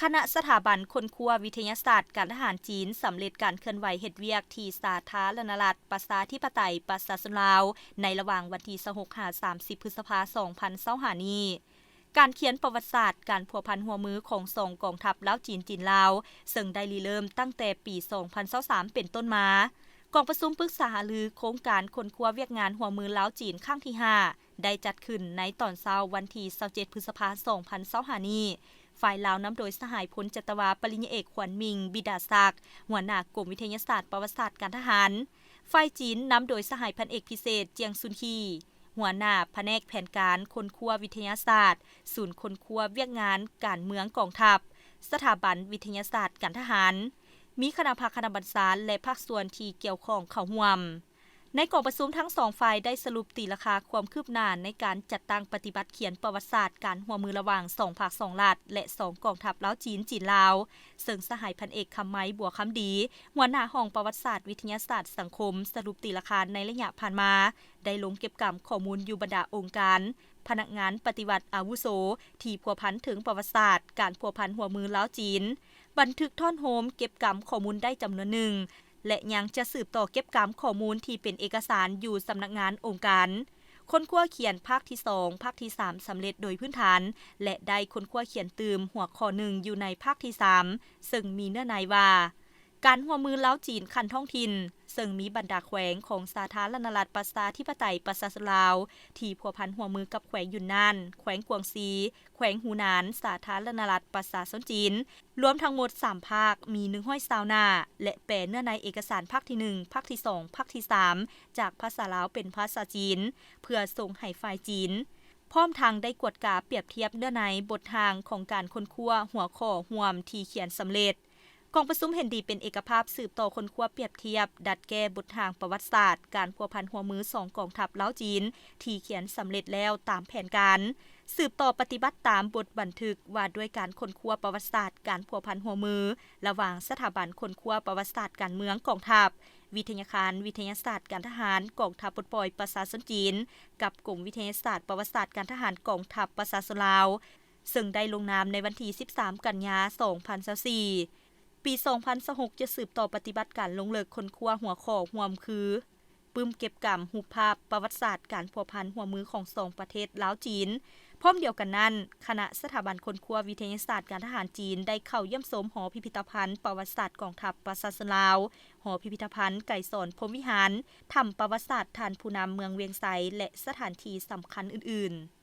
ຄະນະສະຖາບັນຄົ້ນຄວ້າວິທະຍາສາດການທະຫານຈີນ ສຳເລັດການເຄື່ອນໄຫວເຮັດວຽກທີ່ສາທາລະນະລັດ ປະຊາທິປະໄຕ ປະຊາຊົນລາວ ໃນລະຫວ່າງວັນທີຊາວຫົກ ຫາ ສາມສິບ ພຶດສະພາ ສອງພັນຊາວຫ້ານີ້. ການຂຽນປະຫວັດສາດການພົວພັນຮ່ວມມືຂອງສອງກອງທັບລາວຈີນ ຈີນລາວ ເຊິ່ງໄດ້ລິເລີ່ມຕັ້ງແຕ່ປີສອງພັນຊາວສາມເປັນຕົ້ນມາ. ກອງປະຊຸມປຶກສາຫາລືໂຄງການຄົ້ນຄວ້າວຽກງານຮ່ວມມືລາວຈີນຄັ້ງທີຫ້າ ໄດ້ຈັດຂຶ້ນໃນຕອນເຊົ້າວັນທີຊາວເຈັດ ພຶດສະພາ ສອງພັນຊາວຫ້ານີ້. ຝ່າຍລາວນຳໂດຍສະຫາຍພົນຈັດຕະວາ ປະລິນຍາເອກ ຂວັນໝິງ ບິດາສັກ ຫົວໜ້າກົມວິທະຍາສາດປະຫວັດສາດການທະຫານ. ຝ່າຍຈີນນຳໂດຍສະຫາຍພັນເອກພິເສດ ຈຽງຊຸນຄີ ຫົວໜ້າພະແນກແຜນການຄົ້ນຄວ້າວິທະຍາສາດ ສູນຄົ້ນຄວ້າວຽກງານການເມືອງກອງທັບ ສະຖາບັນວິທະຍາສາດການທະຫານ, ມີຄະນະພັກຄະນະບັນຊາ ແລະ ພາກສ່ວນທີ່ກ່ຽວຂ້ອງເຂົ້າຮ່ວມ. ໃນກອງປະຊຸມທັງສອງຝ່າຍໄດ້ສະຫຼຸບຕີລາຄາຄວາມຄືບໜ້າໃນການຈັດຕັ້ງປະຕິບັດຂຽນປະຫວັດສາດການຮ່ວມມືລະຫວ່າງສອງພາກສອງລັດ ແລະ ສອງກອງທັບລາວຈີນ ຈີນລາວ ເຊິ່ງສະຫາຍພັນເອກ ຄຳໄມ ບົວຄຳດີ ຫົວໜ້າຫ້ອງປະຫວັດສາດວິທະຍາສາດສັງຄົມ ສະຫຼຸບຕີລາຄາໃນໄລຍະຜ່ານມາ ໄດ້ລົງເກັບກຳຂໍ້ມູນຢູ່ບັນດາອົງການ, ພະນັກງານປະຕິວັດອາວຸໂສທີ່ພົວພັນເຖິງປະຫວັດສາດການພົວພັນຮ່ວມມືລາວຈີນ, ບັນທຶກທ່ອນໂຮມເກັບກຳຂໍ້ມູນໄດ້ຈຳນວນໜຶ່ງ ແລະ ຍັງຈະສືບຕໍ່ເກັບກຳຂໍ້ມູນທີ່ເປັນເອກະສານຢູ່ສຳນັກງານອົງການ. ຄົ້ນຄວ້າຂຽນພາກທີສອງ, ພາກທີສາມສຳເລັດໂດຍພື້ນຖານ ແລະ ໄດ້ຄົ້ນຄວ້າຂຽນຕື່ມຫົວຂໍ້ໜຶ່ງຢູ່ໃນພາກທີສາມ ເຊິ່ງມີເນື້ອໃນວ່າ ການຮ່ວມມືລາວຈີນຂັ້ນທ້ອງຖິ່ນ ເຊິ່ງມີບັນດາແຂວງຂອງສາທາລະນະລັດປະຊາທິປະໄຕປະຊາຊົນລາວ ທີ່ພົວພັນຮ່ວມມືກັບແຂວງຢຸນນານ, ແຂວງກວາງຊີ, ແຂວງຫູນານ, ສາທາລະນະລັດປະຊາຊົນຈີນ ລວມທັງໝົດສາມພາກ ມີໜຶ່ງຮ້ອຍຊາວໜ້າ ແລະ ແປເນື້ອໃນເອກະສານພາກທີໜຶ່ງ, ພາກທີສອງ, ພາກທີສາມ ຈາກພາສາລາວເປັນພາສາຈີນ ເພື່ອສົ່ງໃຫ້ຝ່າຍຈີນ, ພ້ອມທັງໄດ້ກວດກາປຽບທຽບເນື້ອໃນບົດຮ່າງຂອງການຄົ້ນຄວ້າຫົວຂໍ້ຮ່ວມທີ່ຂຽນສຳເລັດ. ກອງປະຊຸມເຫັນດີເປັນເອກະພາບສືບຕໍ່ຄົ້ນຄວ້າປຽບທຽບ ດັດແກ້ບົດຮ່າງປະຫວັດສາດການພົວພັນຮ່ວມມືສອງກອງທັບລາວຈີນ ທີ່ຂຽນສຳເລັດແລ້ວຕາມແຜນການ, ສືບຕໍ່ປະຕິບັດຕາມບົດບັນທຶກວ່າດ້ວຍການຄົ້ນຄວ້າປະຫວັດສາດການພົວພັນຮ່ວມມືລະຫວ່າງສະຖາບັນຄົ້ນຄວ້າປະຫວັດສາດການເມືອງກອງທັບ, ວິທະຍາຄານວິທະຍາສາດການທະຫານກອງທັບປົດປ່ອຍປະຊາຊົນຈີນ ກັບກົມວິທະຍາສາດປະຫວັດສາດການທະຫານກອງທັບປະຊາຊົນລາວ ເຊິ່ງໄດ້ລົງນາມໃນວັນທີສິບສາມ ກັນຍາ ສອງພັນຊາວສີ່. ປີສອງພັນຊາວຫົກ ຈະສືບຕໍ່ປະຕິບັດການລົງເລິກຄົ້ນຄວ້າຫົວຂໍ້ຮ່ວມຄື ປຶ້ມເກັບກຳຮູບພາບປະຫວັດສາດການພົວພັນຮ່ວມມືຂອງສອງປະເທດລາວ-ຈີນ. ພ້ອມດຽວກັນນັ້ນ, ຄະນະສະຖາບັນຄົ້ນຄວ້າວິທະຍາສາດການທະຫານຈີນ ໄດ້ເຂົ້າຢ້ຽມຊົມຫໍພິພິທະພັນປະຫວັດສາດກອງທັບປະຊາຊົນລາວ, ຫໍພິພິທະພັນໄກສອນພົມວິຫານ, ຖ້ຳປະຫວັດສາດທ່ານຜູ້ນຳເມືອງວຽງໄຊ ແລະ ສະຖານທີ່ສຳຄັນອື່ນໆ.